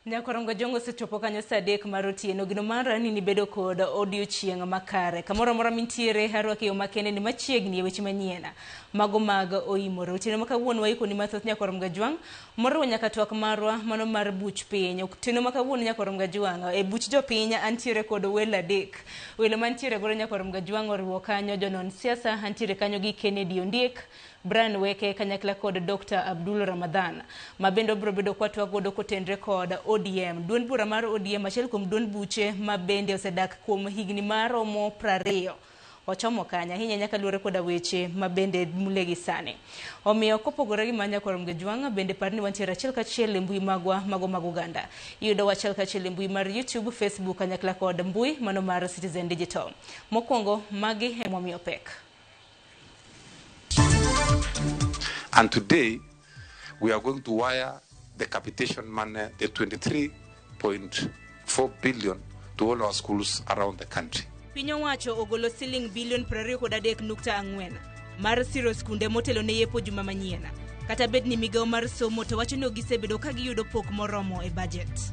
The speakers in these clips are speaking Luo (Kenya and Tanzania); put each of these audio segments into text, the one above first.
Nyakorongo Jongo osechopo kanyo saa 3 mar otieno. Gino mara ni nibedo kod odiochieng' makare. Kamoro amora mintiere, arwaki e yo makende ni machiegni e weche manyien mago mag oimore. Otieno ma kawuono waikoni mathoth Nyakorongo Jwang', moriwo nyaka twak marwa mano mar buch piny. Otieno ma kawuono Nyakorongo Jwang', e buch jopiny antiere kod welo adek. Welo mantiere godo Nyakorongo Jwang' oriwo kanyo jonon siasa, antiere kanyo gi Kennedy Ondiek, Brian Weke kanyakla kod Dr. Abdul Ramadhan, ma bende obiro bedo kwatwa godo kotenre kod ODM. Duond bura mar ODM, achiel kuom duond buche ma bende osedak kuom higni maromo 20. Ochomo kanya, ahinya nyaka luwore koda weche ma bende mule gi sani. Omiyo kopogore gi manya Korom Gejwang', bende par ni wantiere achiel kachiel e mbui magwa mago mag Uganda. Iyudowa achiel kachiel e mbui mar YouTube, Facebook kanyakla kod mbui mano mar Citizen Digital. Mokwongo, magi emomiyo pek. And today, we are going to wire the capitation money, the 23.4 billion, to all our schools around the country. Piny owacho ogolo siling bilion 23.4 mar siro skunde motelo ne yepo juma manyien. Kata bed ni migawo mar somo to wacho ni ok gisebedo ka giyudo pok moromo e budget.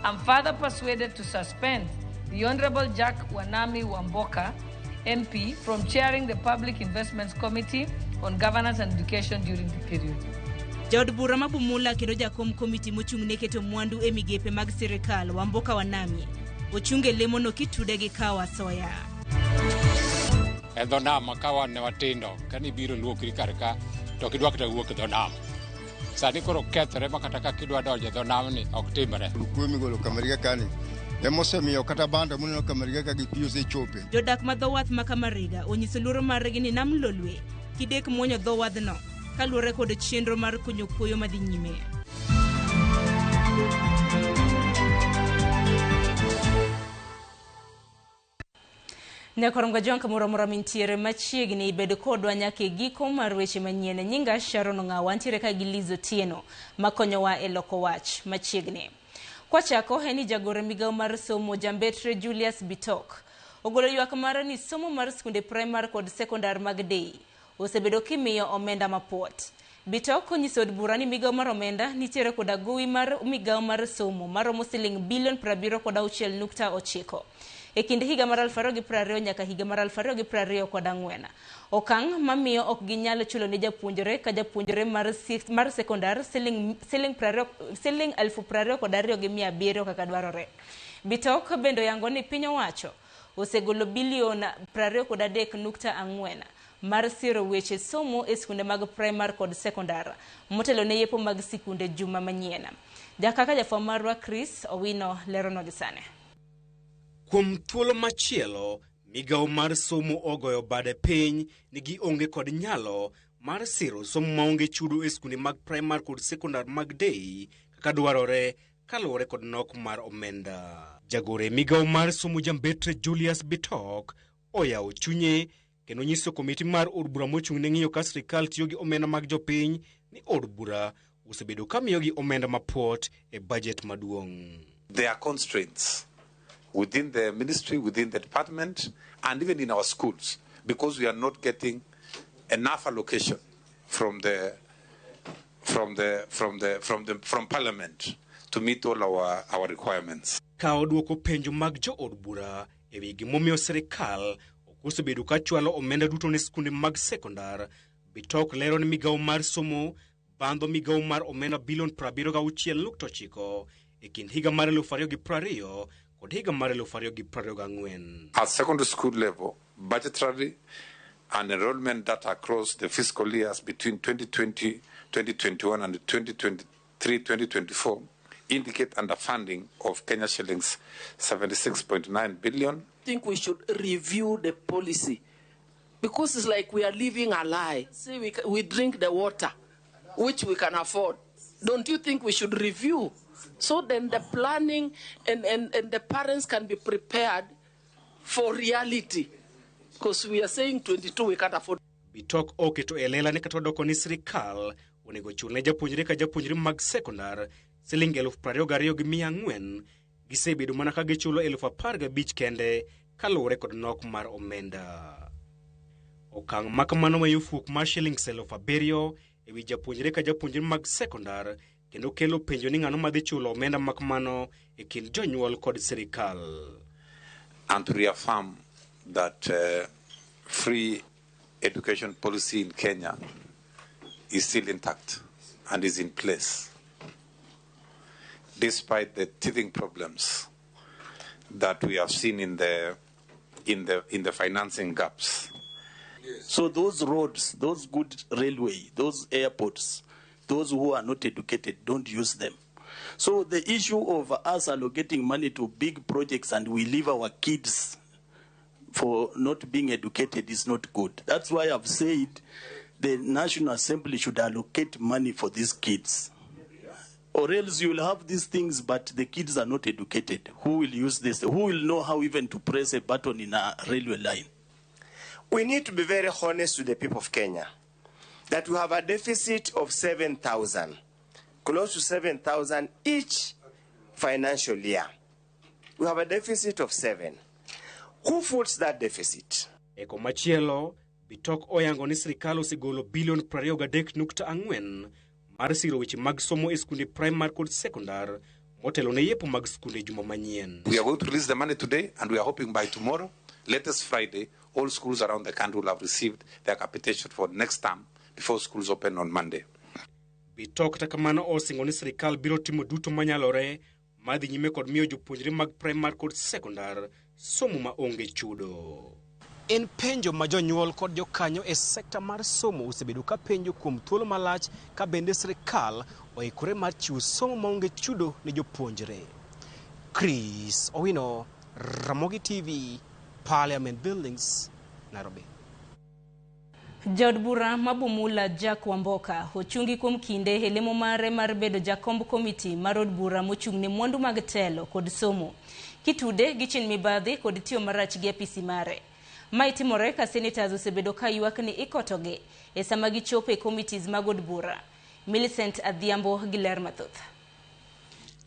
I'm further persuaded to suspend the Honorable Jack Wanami Wamboka, MP, from chairing the Public Investments Committee on Governance and Education during the period. Jaod bura ma Bumula kendo jakom komiti mochung' ne keto mwandu e migepe mag sirikal Wamboka Wanami ochung' e lemono kitude gi kawo asoya. E dho nam ka wan ne watindo, kane ibiro luokri kar ka, to ok idwa kata wuok e dho nam. Sani koro kethore ma kata ka kidwa donjo e dho namni ok timre. Kuwe migolo Kamariga kani emosemiyo kata bando muneno Kamariga ka gi pi osechope. Jodak ma dho wath ma Kamariga onyiso luoro margi ni nam Lolwe kidek muonyo dho wadhno kaluwore kod chenro mar kunyo kuoyo madhi nyime. Nyakorongo Jwang' kamoro amora mintiere machiegni, bed kodwa nyaka e giko mar weche manyien. Nyinga Sharon Ong'awa, antiere ka gi Liz Otieno makonyowa e loko wach machiegni. Kwachako en ni jagoro migawo mar somo Jambetre Julius Bitok ogolo ywak mare ni somo mar skunde primar kod sekondar mag day osebedo kimiyo omenda mapuot. Bitok onyiso od bura ni migawo mar omenda nitiere koda gowi mar migawo mar somo maromo siling bilion 76.9 e kind higa mar 2020 nyaka higa mar 2024. Okang' mamiyo ok ginyal chulo ne japuonjre ka japuonjre mar sekondar siling 22,700 kaka dwarore. Bitok bende oyango ni piny owacho osegolo bilion 23.4 mar siro weche somo e skunde mag primar kod sekondar motelo ne yepo mag sikunde juma manyien. Jakaka jafwambo marwa Chris Owino leronwa gi sani. Kuom thuolo machielo, migawo mar somo ogoyo bade piny ni gionge kod nyalo mar siro somo maonge chudo e skunde mag primar kod sekondar mag day kaka dwarore kaluwore kod nok mar omenda. Jagoro e migawo mar somo Jambetre Julius Bitok oyawo chunye kendo nyiso komiti mar od bura mochung' ne ng'iyo ka sirikal tiyo gi omenda mag jopiny ni od bura osebedo ka miyogi omenda mapuot e bajet maduong'. There are constraints within the ministry, within the department, and even in our schools, because we are not getting enough allocation from Parliament to meet all our requirements. Ka odwoko penjo mag jood bura e wi gimomiyo sirikal ok osebedo ka chwalo omenda duto ne skunde mag sekondar, Bitok lero ni migawo mar somo bandho migawo mar omenda bilion 76.9 e kind higa mar 2020 kod higa mar 2024. At secondary school level, budgetary and enrollment data across the fiscal years between 2020, 2021 and 2023, 2024 indicate underfunding of Kenya shillings 76.9 billion. I think we should review the policy because it's like we are living a lie. See, we drink the water, which we can afford. Don't you think we should review? So then the planning and the parents can be prepared for reality. Because we are saying 22, we can't afford. Bitok oketo e lela ni kata odoko ni sirikal onego chul ne japuonjre ka japuonjre mag sekondar siling 22,400, gisebedo mana ka gichulo 15,000 kende kaluwore kod nok mar omenda. Okang' ma kamano weyo fuok mar shillings 7,000 ewi japuonjre ka japuonjre mag sekondar kendo kelo penjo ni ng'ano madhi chulo omenda mak mano e kind jonyuol kod sirikal. And to reaffirm that free education policy in Kenya is still intact and is in place, despite the teething problems that we have seen in the financing gaps. So those roads, those good railway, those airports, those who are not educated don't use them. So the issue of us allocating money to big projects and we leave our kids for not being educated is not good. That's why I've said the National Assembly should allocate money for these kids. Or else you will have these things, but the kids are not educated. Who will use this? Who will know how even to press a button in a railway line? We need to be very honest with the people of Kenya that we have a deficit of 7,000, close to 7,000 each financial year. We have a deficit of 7. Who foots that deficit? E komachielo, Bitok oyango ni sirikal osegolo bilion 23.4 mar siro weche mag somo e skunde primar kod sekondar motelo ne yepo mag skunde juma manyien. We are going to release the money today, and we are hoping by tomorrow, latest Friday, all schools around the country will have received their capitation for next term before schools open on Monday. Bitok kata kamano osingo ni sirikal biro timo duto manyalore mar dhi nyime kod miyo jopuonjre mag primar kod sekondar somo ma onge chudo. En penjo ma jonyuol kod jokanyo e sekta mar somo osebedo ka penjo kuom thuolo malach ka bende sirikal oikore mar chiwo somo maonge chudo ne jopuonjre. Chris Owino, Ramogi TV, Parliament Buildings, Nairobi. Jaod bura ma Bumula Jack Wamboka ochungi kuom kinde e lemo mare mar bedo jakomb komiti mar od bura mochung' ne mwandu mag telo kod somo kitude gi chin mibadhi kod tiyo marach gi apisi mare. Mae timore ka senators osebedo ka ywak ni ikotogi e sama gichopo e committees mag od bura. Millicent Adhiambo gi ler mathoth.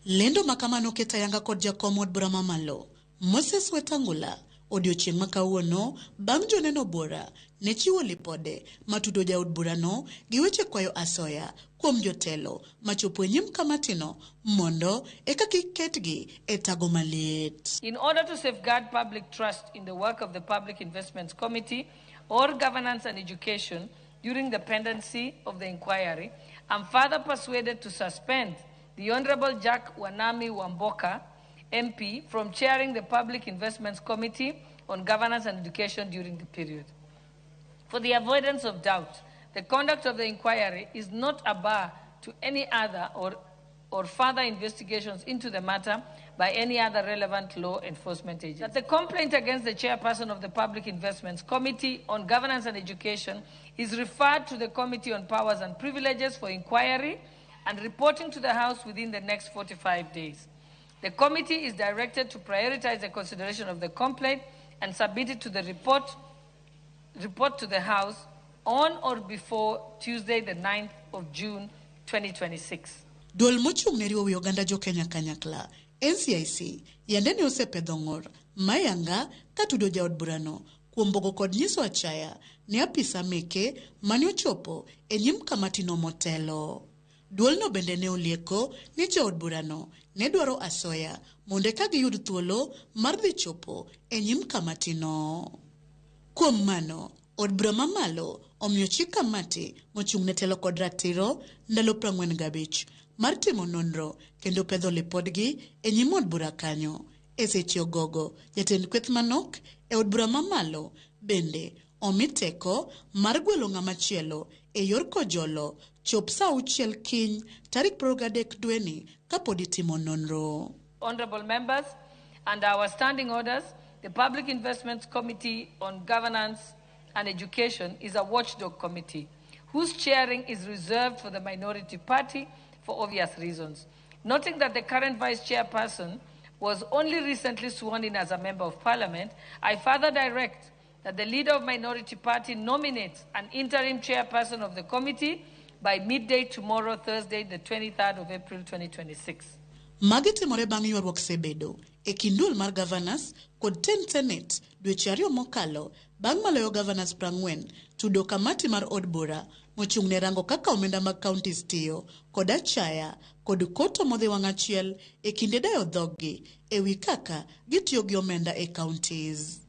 Lendo ma kamano oket ayanga kod jakom od bura mamalo Moses Wetangula odiochieng' ma kawuono bang' joneno bura ne chiwo lipode matudo jaod burano gi weche kwayo asoya kuom jotelo machopo e nyim kamatino mondo eka kik ketgi e tago maliet. In order to safeguard public trust in the work of the Public Investments Committee or Governance and Education during the pendency of the inquiry, I'm further persuaded to suspend the Honorable Jack Wanami Wamboka, MP, from chairing the Public Investments Committee on Governance and Education during the period. For the avoidance of doubt, the conduct of the inquiry is not a bar to any other or further investigations into the matter by any other relevant law enforcement agency. That the complaint against the chairperson of the Public Investments Committee on Governance and Education is referred to the Committee on Powers and Privileges for inquiry and reporting to the House within the next 45 days. The committee is directed to prioritize the consideration of the complaint and submit it to the report to the House on or before Tuesday, the 9th of June, 2026. Duol mochung' ne riwo wi oganda jo Kenya kanyakla NCIC yande ne osepedho ng'or mayanga katudo jaod burano kuom bogo kod nyiso achaya ne apisa meke mane ochopo e nyim kamatino motelo. Duolno bende ne olieko ni jaod burano ne dwaro asoya mondo eka giyud thuolo mar dhi chopo e nyim kamatino. Kuom mano, od bura mamalo omiyo chik kamati mochung' ne telo kod ratiro ndalo 45 mar timo nonro kendo pedho lipodgi e nyim od bura kanyo. E seche ogogo, jatend kweth manok e od bura mamalo bende omi teko mar gwelo ng'ama chielo e yor kojolo chop sa 6 kiny tarik 23 dweni kapod itimo nonro. Honorable members, under our standing orders, the Public Investments Committee on Governance and Education is a watchdog committee whose chairing is reserved for the minority party for obvious reasons. Noting that the current vice chairperson was only recently sworn in as a member of parliament, I further direct that the leader of minority party nominates an interim chairperson of the committee by midday tomorrow, Thursday, the 23rd of April, 2026. Magi timore bang' ywaruok sebedo e kind duol mar Governors kod tend Senate dweche 2 mokalo bang' maloyo Governors 40 tudo kamati mar od bura mochung' ne rango kaka omenda mag counties tiyo kod achaya kod koto modhi wang' achiel e kinde dayo dhoggi e wi kaka gitiyo gi omenda e counties.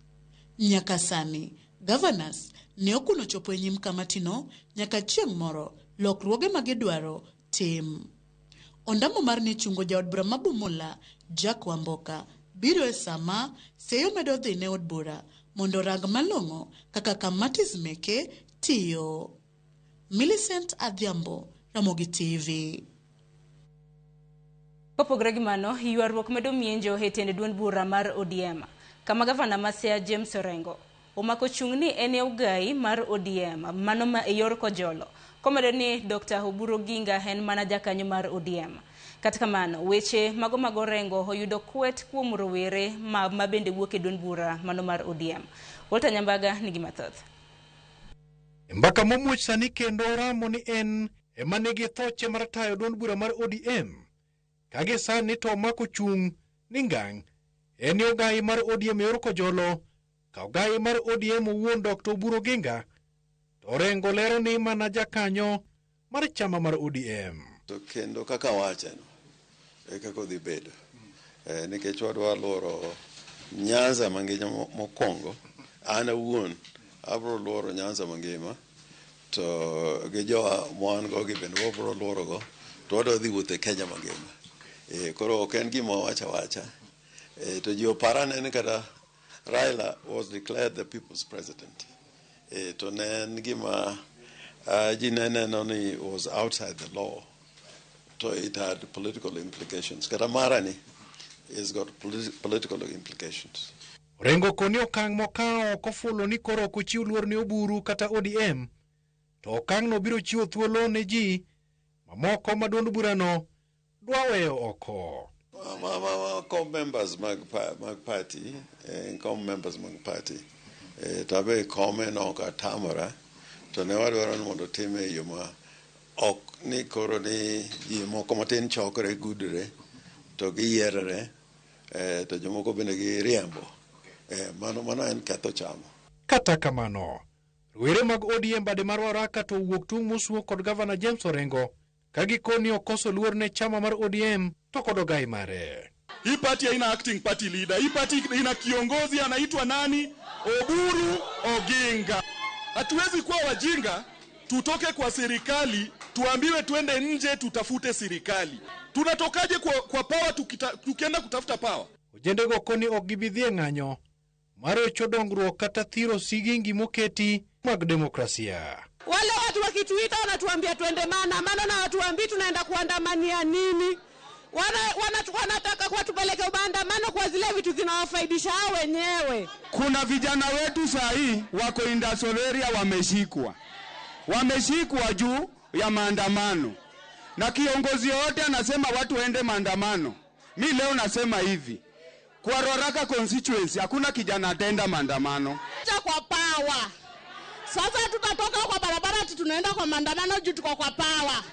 Nyaka sani, Governors ne okuno chopo e nyim kamatino nyaka chieng' moro lokruoge ma gidwaro tim. Ondamo mar ni chungo jaod bura ma Bumula, Jack Wamboka, biro e sama seyo medo dhi ne od bura mondo rang malong'o kaka kamatis meke tiyo. Millicent Adhiambo, Ramogi TV. Kopogore gi mano, ywaruok medo mienjo e tiend duond bura mar ODM, kama gavana ma Siaya James Orengo omako chung' ni en e ogai mar ODM, mano ma e yor kojolo, komedo ni Dr. Oburu Oginga en mana jakanyo mar ODM. Kata kamano, weche mago mag Orengo oyudo kwet kuom rowere ma bende wuok e duond bura mano mar ODM. Walter Nyambaga nigi mathoth. Mbaka momuoch sani kendo oramo ni en ema nigi thoche mar tayo duond bura mar ODM. Ka gi sani to omako chung' ni ngang' en e ogai mar ODM e yor kojolo, ka ogai mar ODM owuon Dr. Oburu Oginga, to Orengo lero ni mana jakanyo mar chama mar ODM. To kendo kaka wacheno e kaka odhi bedo. Nikech wadwa luoro Nyanza mangima mokwongo, an awuon abro luoro Nyanza mangima, to gi jowa mwan go gi bende wabro luoro go, to wadwa dhi wuotho e Kenya mangima. Koro ok en gima wawacho awacha. To ji opara ni kata Raila was declared the people's president. To ne en gima ji ne neno ni was outside the law. To it had political implications. Kata marani has got political implications. Orengo koni okang' mokawo kofulo ni koro ok ochiw luor ne Oburu kata ODM, to okang'no biro chiwo thuolo ne ji mamoko ma duond burano dwa weyo oko. Ma com members mag party, com members mag party. To abe kome no ok atamora, to ne wadwaro ni mondo time e yo ma ok ni koro ni ji moko matin chokore gudore to giyierore, to jomoko bende giriembo. Mano en ketho chama. Kata kamano, rowere mag ODM bade mar Waraka to owuok tung' mosuo kod Gavana James Orengo ka gikoni okoso luor ne chama mar ODM to kod ogai mare. Hii party haina acting party leader. Hii party ina kiongozi anaitwa nani? Oburu Oginga. Hatuwezi kuwa wajinga tutoke kwa serikali tuambiwe tuende nje tutafute serikali. Tunatokaje kwa power tukienda kutafuta power? Ojendego koni ok gibi dhi e ng'anyo mar rocho dongruok kata thiro sigingi moketi mag demokrasia. Wale watu wakituita wanatuambia tuende maandamano na watuambii tunaenda kuandamania nini? Wanataka watupeleke maandamano kwa zile vitu zinawafaidisha hao wenyewe. Kuna vijana wetu saa hii wako industrial area wameshikwa. Wameshikwa juu ya maandamano. Na kiongozi yote anasema watu waende maandamano. Mi leo nasema hivi. Kwa Ruaraka constituency hakuna kijana ataenda maandamano. Kwa power. Sasa tutatoka kwa barabara ati tunaenda kwa maandamano juu tuko kwa power.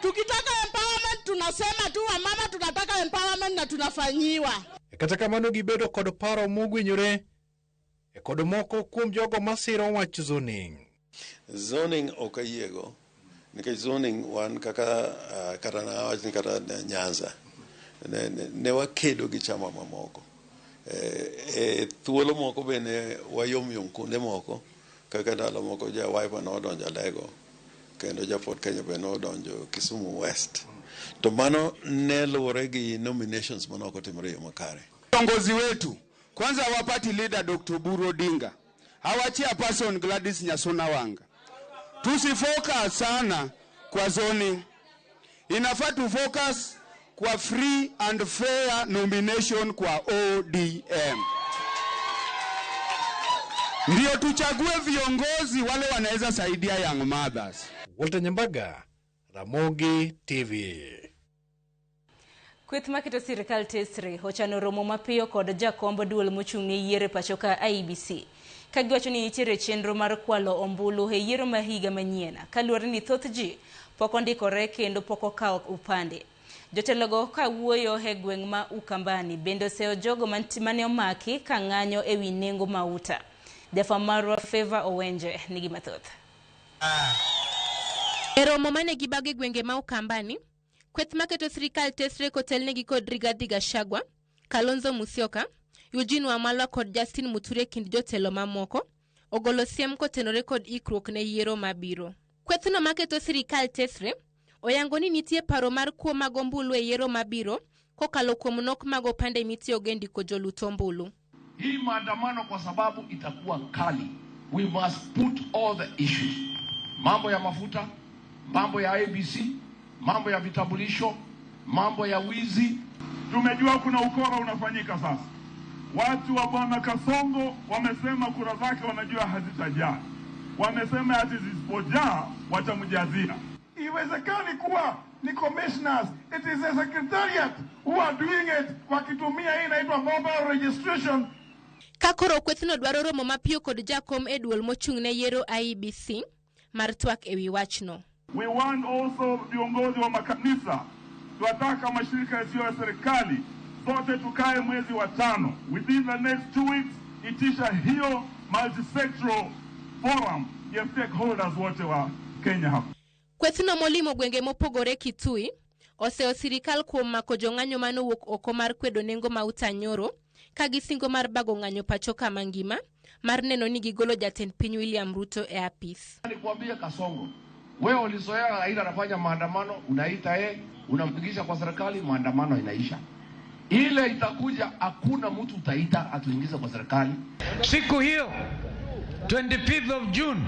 Tukitaka empowerment tunasema tu wamama tunataka empowerment na tunafanyiwa. Kata kamano gibedo kod paro mogwenyore e kod moko kuom jogo masiro wach zoning. Zoning ok ayiego nikech zoning wan kaka kata nawach ni kata Nyanza ne wakedo gi chama mamoko. E thuolo moko bende wayomyom kuonde moko kaka ndalo moko ja Wiper nodonjo Alego kendo ja Ford Kenya be nodonjo Kisumu West. To mano ne luwore gi nominations mane ok otimore e yo makare. Kiongozi wetu kwanza wa party leader Dr. Oburu Odinga, our chairperson Gladys Nyasuna Wanga, tusifocus sana kwa zoning. Inafaa tu focus kwa free and fair nomination kwa ODM. Ndio tuchague viongozi wale wanaweza saidia young mothers. Walter Nyambaga, Ramogi TV. Kweth maketo sirikal tesre ochano romo mapiyo kod jakomb duol mochung' ne yiero e pacho ka IEBC. Ka giwacho ni nitiere chenro mar kwalo ombulu e yiero ma higa manyien kaluwore ni thoth ji pok ondikore kendo pok okawo upande. Jotelogo ka wuoyo e gweng' ma Ukambani bende oseyo jogo mane omaki ka ng'anyo ewi nengo mauta. Jafwambo marwa Favor Owenje nigi mathoth. E romo mane gibago e gwenge ma Ukambani, kweth maketo sirikal tesre kotelnegi kod Rigathi Gachagua, Kalonzo Musyoka, Eugene Wamalwa kod Justin Muturi e kind jotelo mamoko, ogolo siem kotenore kod ikruok ne yiero mabiro. Kwethno maketo sirikal tesre, oyango ni nitie paro mar kuo mag ombulu e yiero mabiro kokalo kuom nok mag opande mitiyogo e ndiko jolut ombulu. Hii maandamano kwa sababu itakuwa kali. We must put all the issues. Mambo ya mafuta, mambo ya ABC, mambo ya vitambulisho, mambo ya wizi. Tumejua kuna ukora unafanyika sasa. Watu wa Bwana Kasongo wamesema kura zake wanajua hazitajaa. Wamesema ati zisipojaa watamjazia. Iwezekani kuwa ni commissioners, it is a secretariat who are doing it, wakitumia hii inaitwa mobile registration. Ka koro kwethno dwaro romo mapiyo kod jakom e duol mochung' ne yiero IEBC mar twak ewi wachno. We want also viongozi wa makanisa, tunataka mashirika yasiyo ya serikali sote tukae mwezi wa 5, within the next 2 weeks, itisha hiyo multi-sectoral forum ya stakeholders wote wa Kenya hapa. Kwethno molimo gwenge mopogore Kitui oseyo sirikal kuom mako jong'anyo manowuok oko mar kwedo nengo mauta nyoro ka gisingo mar bago ng'anyo pacho kama ngima mar neno ni gigolo jatend piny William Ruto e apis. Nikwambie Kasongo, wewe ulizoea Raila anafanya maandamano, unaita yeye, unampigisha kwa serikali, maandamano inaisha. Ile itakuja hakuna mtu utaita atuingize kwa serikali. Siku hiyo 25th of June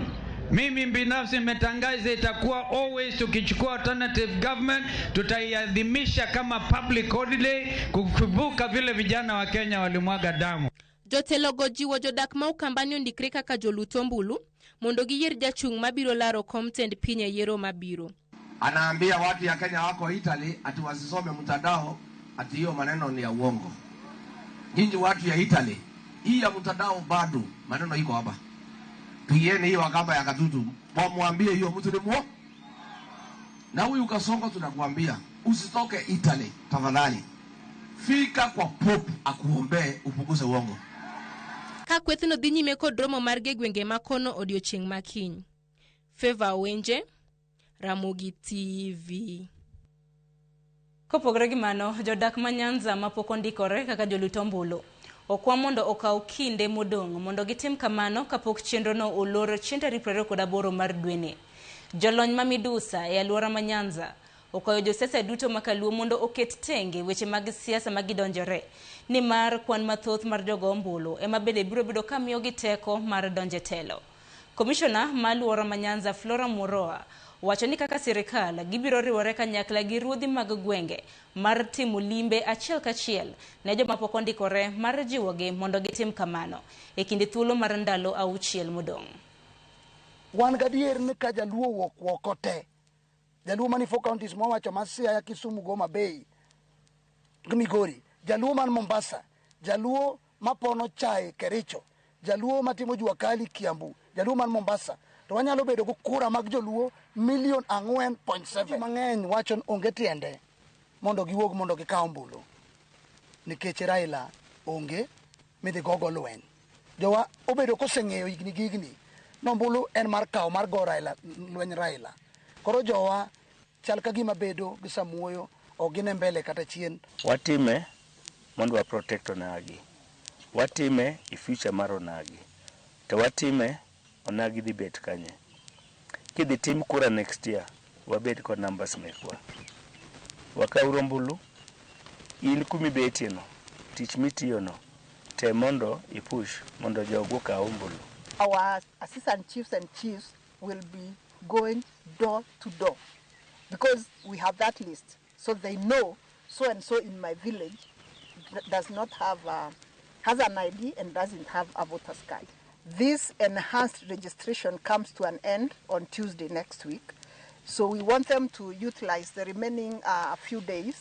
mimi binafsi nimetangaza itakuwa always tukichukua alternative government tutaiadhimisha kama public holiday kukumbuka vile vijana wa Kenya walimwaga damu. Jotelo go jiwo jodak ma Ukambani ondikre kaka jolut ombulu mondo giyier jachung' mabiro laro kom tend piny e yiero mabiro. Anaambia watu ya Kenya wako Italy ati wasisome mtandao, ati hiyo maneno ni ya uongo. Nyinyi watu ya Italy, hii ya mtandao bado maneno iko hapa. Pigieni hiyo akamba ya Katutu, mwambie hiyo mtu ni muo. Na huyu Kasongo tunakuambia usitoke Italy tafadhali. Fika kwa Pope akuombee upunguze uongo. Ka kwethno dhi nyime kod romo margi e gwenge ma kono odiochieng' ma kiny. Favor Owenje, Ramogi TV. Kopogore gi mano, jodak ma Nyanza mapok ondikore kaka jolut ombulu okwa mondo okaw kinde modong' mondo gitim kamano kapok chenrono olor chieng' tarik 28 mar dweni. Jolony ma midusa e alwora ma Nyanza okwayo josiasa duto ma kaluo mondo oket tenge weche mag siasa ma gidonjore, nimar kwan mathoth mar jogo ombulu ema bende biro bedo ka miyogi teko mar donjo e telo. Komishona ma alwora ma Nyanza Flora Muroa wacho ni kaka sirikal gibiro riwore kanyakla gi ruodhi mag gwenge mar timo limbe achiel kachiel ne joma pok ondikore mar jiwogi mondo gitim kamano e kinde thuolo mar ndalo 6 modong'. Wan gadier ni ka jaluo owuok oko te, jaluo mani 4 counties mwawacho ma Siaya, Kisumu, Homa Bay gi Migori, jaluo man Mombasa, jaluo mapono chai Kericho, jaluo matimo jua kali Kiambu, jaluo man Mombasa, to wanyalo bedo gi kura mag joluo milion 4.7. Mang'eny wacho ni onge tiende mondo giwuog mondo gikaw ombulu nikech Raila onge midhi gogo lweny. Jowa obedo koseng'eyo higni gi higni ni ombulu en mar kawo mar go Raila, lweny Raila. Koro jowa chal ka gima bedo gi samuoyo, ok gine mbele kata chien. Watime mondo wa protect onagi. Watime e future mar onagi. To watime onagi dhi bet kanye. Kidhi tim kura next year, wabed kod numbers mekwa. Wakaw ombulu, in kumibetie no, tich mitiyo no, te mondo ipush mondo jogo okaw ombulu. Our assistant chiefs and chiefs will be going door to door because we have that list. So they know so and so in my village does not have has an ID and doesn't have a voter's card. This enhanced registration comes to an end on Tuesday next week. So we want them to utilize the remaining few days.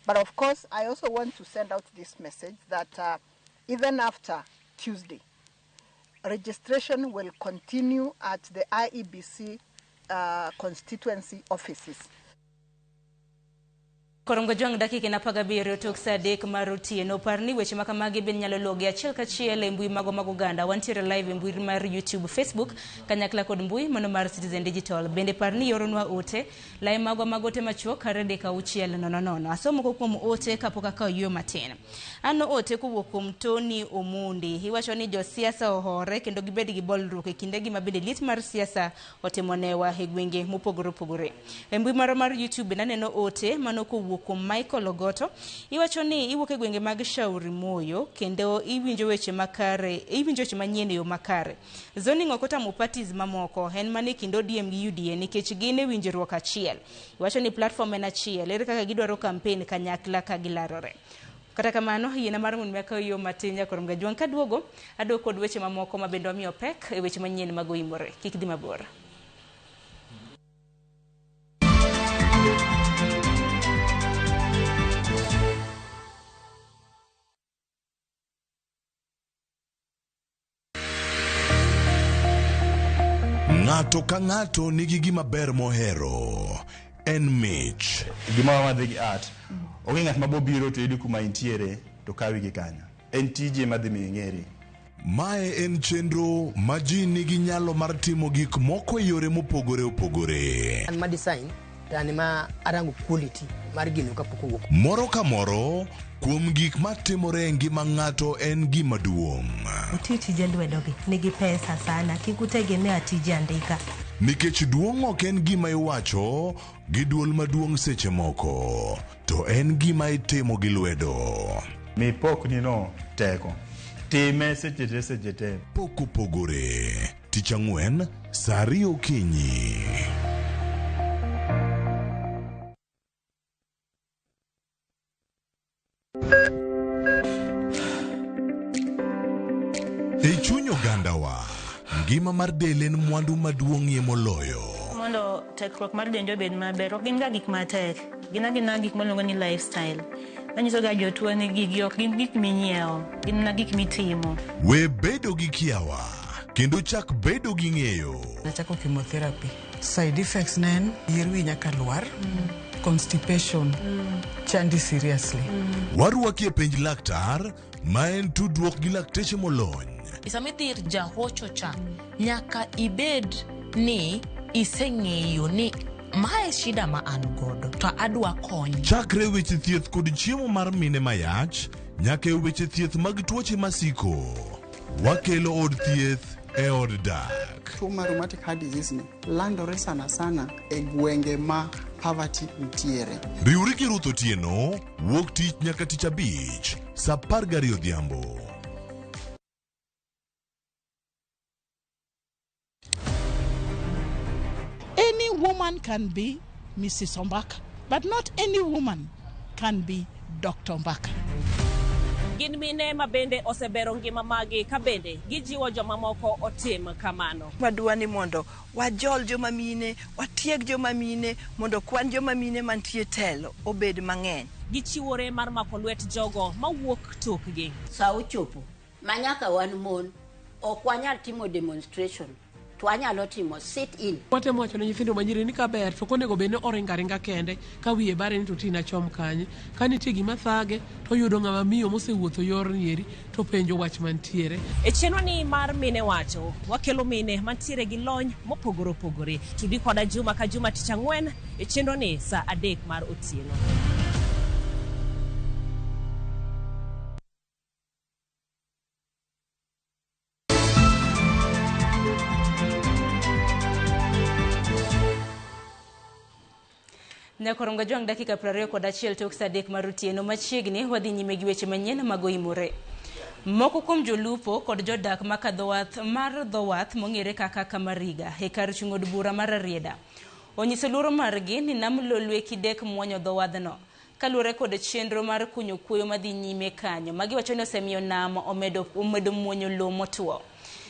But of course, I also want to send out this message that even after Tuesday, registration will continue at the IEBC constituency offices. Korongo jwang' dakika en 17 tok saa 3 mar otieno. Par ni weche makamagi bende nyalo luwogi achiel kachiel e mbui mago mag oganda. Wantiere live e mbui mar YouTube, Facebook, kanyakla kod mbui mano mar Citizen Digital. Bende par ni ioronwa ote, lai magwa mag ote machuok 236 00. Asomo moko kuom ote kapok akawo yueyo matin. Aneno ote kowuok kuom Tony Omondi. Iwacho ni josiasa ohore kendo gibed gi bolruok e kindegi ma bende liet mar siasa otimonewa e gwenge mopogore opogore. E mbui marwa mar YouTube bende aneno ote mano kowuok kuom Michael Ogoto. Iwacho ni iwuok e gwenge mag Shauri Moyo kendo iwinjo weche makare, iwinjo weche manyien e yo makare. Zoning ok otamo parties mamoko, en mana e kind ODM gi UDA nikech gin e winjruok achiel. Iwacho ni platform en achiel, ere kaka gidwaro campaign kanyakla ka gilarore. Kata kamano, yiena mar mondo mi akaw yo matin nyakorom Gajwang' kaduogo, aduogo kod weche mamoko ma bende wamiyo pek e weche manyien mag oimore. Kik dhi mabor. Ng'ato ka ng'ato nigi gima ber mohero. En mich. Gimoro madhi gi art. Onge ng'at ma bobiro to yudi kuma intiere to kawi gi kanyo. En tiji ema dhi miyo ing'eri. Mae en chenro ma ji nigi nyalo mar timo gik moko e yore mopogore opogore. An ma design to an ema arango quality mar gino kapok owuok. Moro ka moro kuom gik matimore e ngima ng'ato en gima duong'. Uti tije lwedogi nigi pesa sana, kik utegemea tije andika. Nikech duong' ok en gima iwacho gi duol maduong' seche moko, to en gima itimo gi lwedo. Mi pokni no teko. Time seche te seche te. Pok opogore. Tich ang'wen, saa 2 okinyi. E chuny ogandawa, ngima mar del en mwandu maduong'ie moloyo. Mondo tekruok mar dendi obed maber, ok gin ga gik matek. Gin agina gik miluongo ni lifestyle. Manyiso ga jotuo ni gigi ok gin gik minyiewo, gin mana gik mitimo. We bedo gi kiawa kendo chak bedo gi ng'eyo. Nachako chemotherapy. Side effects ne en yier wi nyaka lwar, constipation, chandi seriously. Warwaki e penj laktar ma en tudruok gi lakteche molony. Sama idhi ir jahocho cha, nyaka ibed ni iseng'eyo ni mae shida ma an godo to adwa kony. Chakre weche thieth kod chiemo mar mine mayach nyaka e weche thieth mag tuoche masiko. Wakelo od thieth e od dak. Tuo mar rheumatic heart disease ni landore sana sana e gwenge ma poverty nitiere. Riwri gi Ruth Otieno wuok tich nyaka tich abich saa 12 odhiambo. Any woman can be Mrs. Ombaka, but not any woman can be Dr. Ombaka. Gin mine ma bende osebero ngima magi ka bende gijiwo jomamoko otim kamano. Wadwa ni mondo wajol joma mine, watieg joma mine, mondo kwan joma mine mantie telo obed mang'eny. Gichiwore mar mako lwet jogo mawuok tokgi. Sa ochopo ma nyaka wan mon ok wanyal timo demonstration to wanyalo timo sit in. Watemo wacho ne nyithindo manyiri ni kaber to ok onego bed ni oringo aringa kende ka wiye bare ni to tina chom kanye. Ka nitie gima thage to oyudo ng'ama miyo mosewuotho yorni eri to penjo wach mantiere. E chenro ni mar Mine Wacho, wakelo mine mantiere gi lony mopogore opogore. Tudi koda juma ka juma tich ang'wen e chenro ni saa 3 mar otieno. Nyakorongo Jwang' dakika 21 tok saa 3 mar otieno machiegni wadhi nyime gi weche manyien mag oimore. Moko kuom jolupo kod jodak makadho wath mar dho wath mong'ere kaka Kamariga e kar chung' od bura mar Rarieda onyiso luoro margi ni nam Lolwe kidek muonyo dho wadhno kaluwore kod chenro mar kunyo kuoyo madhi nyime kanyo. Magi wacho ni osemiyo nam omedo muonyo lowo motwo.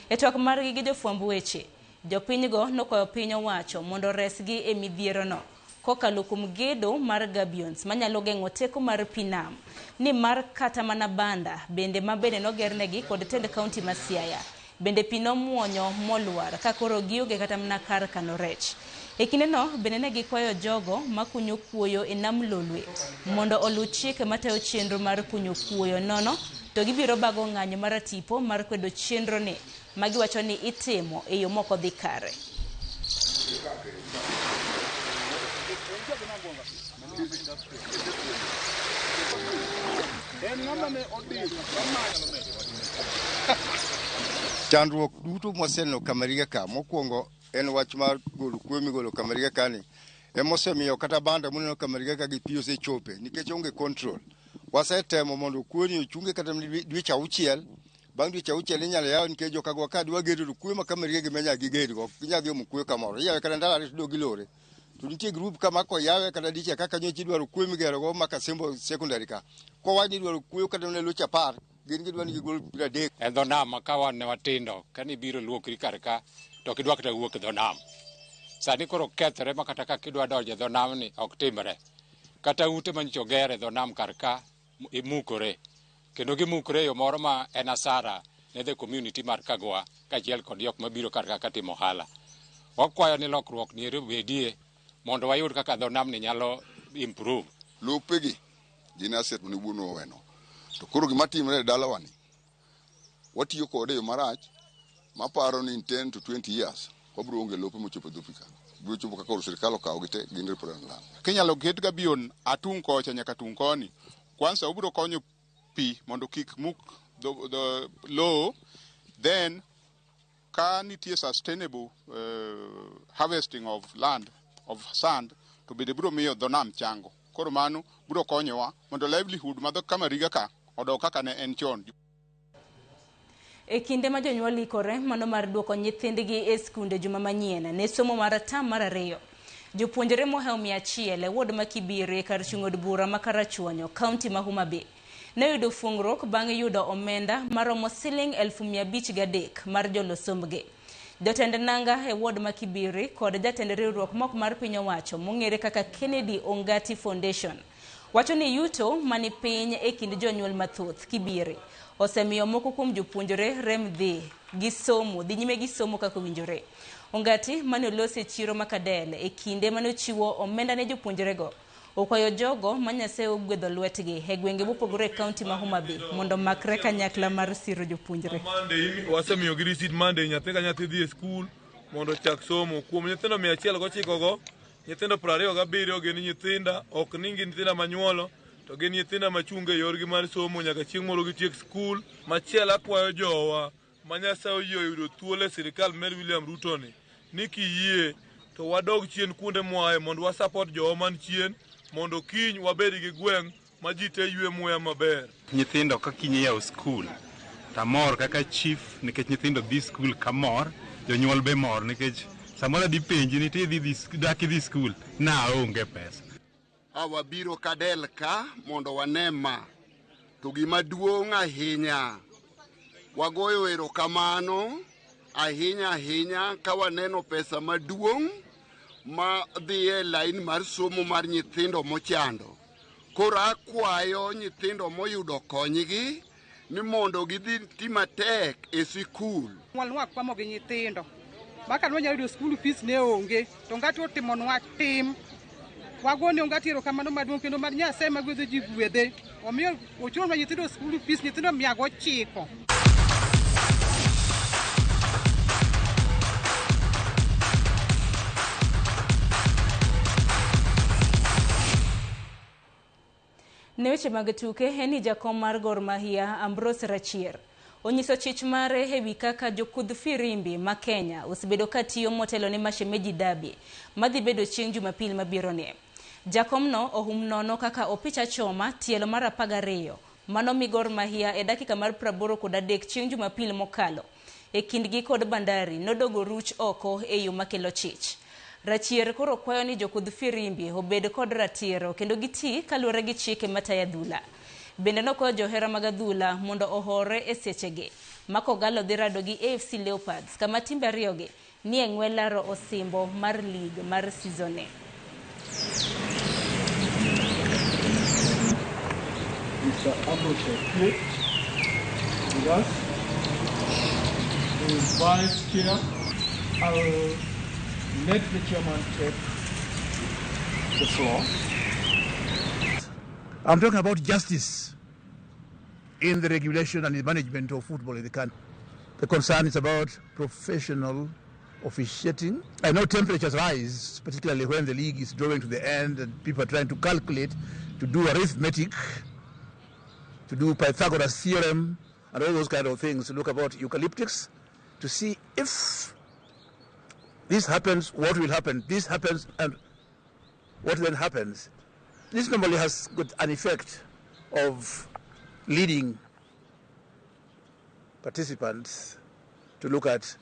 E twak margi gi jofwamb weche, jopinygo nokwayo piny owacho mondo oresgi e midhierono kokalo kuom gedo mar gabions manyalo geng'o teko mar pi nam ni mar kata mana banda bende ma bende nogernegi kod tend kaunti ma Siaya bende pi nomuonyo molwar ka koro gionge kata mana kar kano rech. E kindeno bende ne gikwayo jogo makunyo kuoyo e nam Lolwe mondo oluw chike matayo chenro mar kunyo kuoyo nono to gibiro bago ng'anyo maratipo mar kwedo chenro ni magiwacho ni itimo e yo mok odhi kare. Chandruok duto mwaseneno Kamariga ka, mokwongo en wach mar golo kuoyo migolo Kamariga ka ni, emosemiyo kata banda muneno Kamariga ka gi pi osechope nikech onge control. Wasetemo mondo kuoyo ni ochunge kata dweche auchiel, bang' dweche auchiel inyalo yaw nikech jokagwa ka dwa gedo to kuoyo ma Kamariga gi menya gigedgo, ok ginyal dhi omo kuoyo kamoro. Iyawe kata ndalo ariyo to idog ilore. To nitie group kama koyawe kata dichiel kaka nyocha idwaro kuoyo migerogo ma Kasembo secondary ka. Kowach ni idwaro kuoyo kata mana loche 10, gin gidwa ni gigol 30. E dho nam ka wan ne watindo, kane ibiro luokri kar ka, to ok idwa kata wuok e dho nam. Sani koro kethore ma kata ka kidwa donjo e dho nam ni ok timre. Kata ute manyocha oger e dho nam kar ka imukore. Kendo gimukore e yo moro ma en asara ne the community mar Kagwa kaachiel kod jok mabiro kar ka katimo ohala. Wakwayo ni lokruok ni eri obedie mondo wayud kaka dho nam ni nyalo improve. Lopegi gin asset mane wuonwa oweno. To koro gima timre e dalawa ni, watiyo kode e yo marach, maparo ni in 10 to 20 years, wabiro onge lope mochopo e dho pi ka. Biro chopo kaka koro sirikal okawogi te, gin ripodana land. Kinyalo ket gabion atung' kocha nyaka tung' koni, kwanza obiro konyo pi mondo kik muk the lowo, then ka nitie sustainable harvesting of land, of sand, to bende biro miyo dho nam chango. Koro mano biro konyowa mondo livelihood ma dho Kamariga ka odog kaka ne en chon. E kinde ma jonyuol ikore mano mar duoko nyithindgi e skunde juma manyien ne somo mar tam mar 2. Jopuonjre mohewo 100 e ward ma Kibiri kar chung' od bura ma Karachuonyo, kaunti ma Homa Bay, ne oyudo fuong'ruok bang' yudo omenda maromo siling 503,000 mar jolosombgi. Jatend nanga e ward ma Kibiri kod jatend riwruok mok mar piny owacho mong'ere kaka Kennedy Ongati Foundation wacho ni yuto mani piny e kind jonyuol mathoth Kibiri osemiyo moko kuom jopuonjre rem dhi gi somo, dhi nyime gi somo kaka owinjore. Ongati mane olosi e chiro ma Kadel e kinde mane ochiwo omenda ne jopuonjrego okwayo jogo ma Nyasaye ogwedho lwetgi e gwenge mopogore e kaunti ma Homa Bay mondo omakre kanyakla mar siro jopuonjre. Monday wasemiyogi receipt Monday nyathi ka nyathi dhi e skul mondo ochak somo. Kuom nyithindo 109 go, nyithindo 27 gin nyithinda, ok ni gin nyithinda manyuolo, to gin nyithinda machung' e yorgi mar somo nyaka chieng' moro gitiek skul. Machielo akwayo jowa ma Nyasaye oyie oyudo thuolo e sirikal mar William Ruto ni kiyie to wadog chien kuonde mwaye mondo wa support jowa man chien mondo kiny wabed gi gweng' ma ji te ywe muya maber. Nyithindo ka kiny iyawo skul tamor kaka chief nikech nyithindo dhi skul kamor, jonyuol be mor nikech samoro dhi penji ni tidhi dak idhi skul na onge pesa. Wabiro Kadel ka mondo wane ma, to gima duong' ahinya wagoyo erokamano ahinya ahinya ka waneno pesa maduong' ma dhi e lain mar somo mar nyithindo mochando. Koro akwayo nyithindo moyudo konygi ni mondo gidhi ti matek e sikul. Wakwamo gi nyithindo ma ka nwanyalo yudo school fees ne onge to ng'ato otimonwa tim. Wagone Ongati erokamano maduong' kendo mar Nyasaye magwedho ji gwedhe. Omiyo ochulonwa nyithindo school fees nyithindo 900. Ne weche mag tuke en ni jakom mar Gor Mahia Ambrose Rachier onyiso chich mare ewi kaka jokudh firimbi ma Kenya osebedo ka tiyo motelo ne Mashemeji Derby madhi bedo chieng' Jumapil mabiro ni. Jakomno ohum nono kaka opich achoma tielo mar 12 mano mi Gor Mahia e dakika mar 83 chieng' Jumapil mokalo e kindgi kod Bandari nodogo ruch oko e yo makelo chich. Rachier koro kwayo ni jokudh firimbi obed kod ratiro kendo giti kaluwore gi chike matayo adhula. Bende nokwayo johera mag adhula mondo ohore e sechegi ma Kogalo dhi rado gi AFC Leopards kama timbe ariyogi ni e ng'we laro osimbo mar lig mar season ni. Mr. Ambrose Rachier with us, the Vice Chair. I'll Let the chairman take the floor. I'm talking about justice in the regulation and the management of football in the country. The concern is about professional officiating. I know temperatures rise, particularly when the league is drawing to the end and people are trying to calculate, to do arithmetic, to do Pythagoras theorem, and all those kind of things, to look about eucalyptics, to see if this happens, what will happen? This happens, and what then happens? This normally has got an effect of leading participants to look at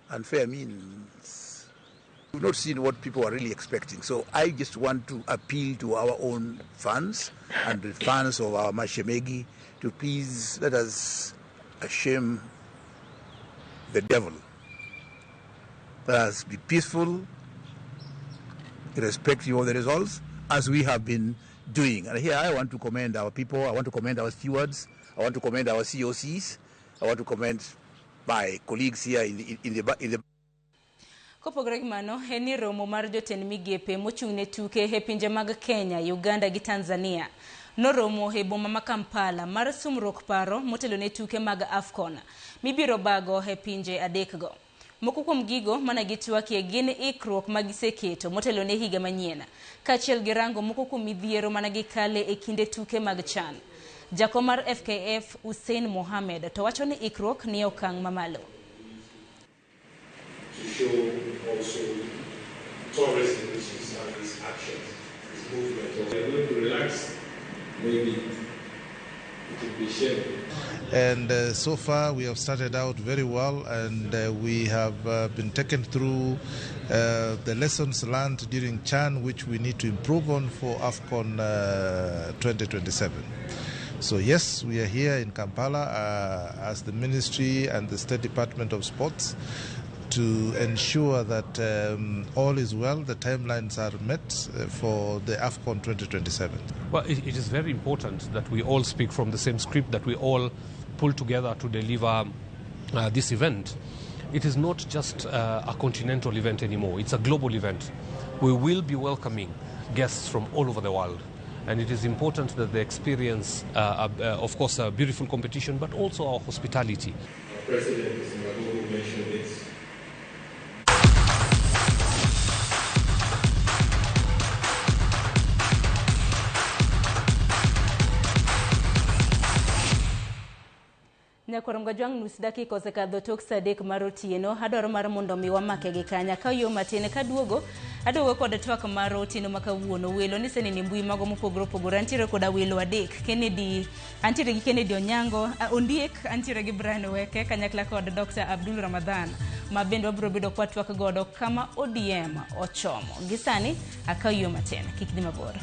unfair means. We've not seen what people are really expecting. So I just want to appeal to our own fans and the fans of our Mashemegi to please let us shame the devil. Let us be peaceful, irrespective of the results, as we have been doing. And here I want to commend our people, I want to commend our stewards, I want to commend our COCs, I want to commend my colleagues here in the Kopogore gi mano, en ni romo mar jotend migepe mochung' ne tuke e pinje mag Kenya, Uganda gi Tanzania noromo e boma ma Kampala mar sumruok paro motelo ne tuke mag AFCON mibiro bago e pinje adekgo. Moko kuom gigo mana gitwakie gin ikruok ma giseketo motelo ne higa manyien, kaachiel gi rango moko kuom midhiero mana gikale e kinde tuke mag CHAN. Jakom mar FKF Hussein Mohamed to wacho ni ikruok ni e okang' mamalo. To show also tourism, which is these actions, this movement. We are going to relax, maybe it will be shame. And so far we have started out very well, and we have been taken through the lessons learned during CHAN, which we need to improve on for AFCON 2027. So yes, we are here in Kampala as the Ministry and the State Department of Sports to ensure that all is well, the timelines are met for the AFCON 2027. Well, it is very important that we all speak from the same script, that we all pull together to deliver this event. It is not just a continental event anymore, it's a global event. We will be welcoming guests from all over the world. And it is important that they experience, of course, a beautiful competition, but also our hospitality. Our president, Mr. Magogo, mentioned it. Nyakwar Mgajwang' nus dakika osekadho tok saa 3 mar otieno. Adwaro mar mondo mi wamake gi kanya ka yo matin kaduogo aduogo kod twak mar otieno ma kawuono. Welo ni senene mbui mago mopogore opogore. Antiere koda welo adek. Kennedy, antiere gi Kennedy Onyango, Ondiek, antiere gi Brian Oweke kanyakla kod Dr. Abdul Ramadhan ma bende wabiro bedo kwa twak godo kama ODM ochomo. Gi sani akaw yo matin, kik dhi mabor.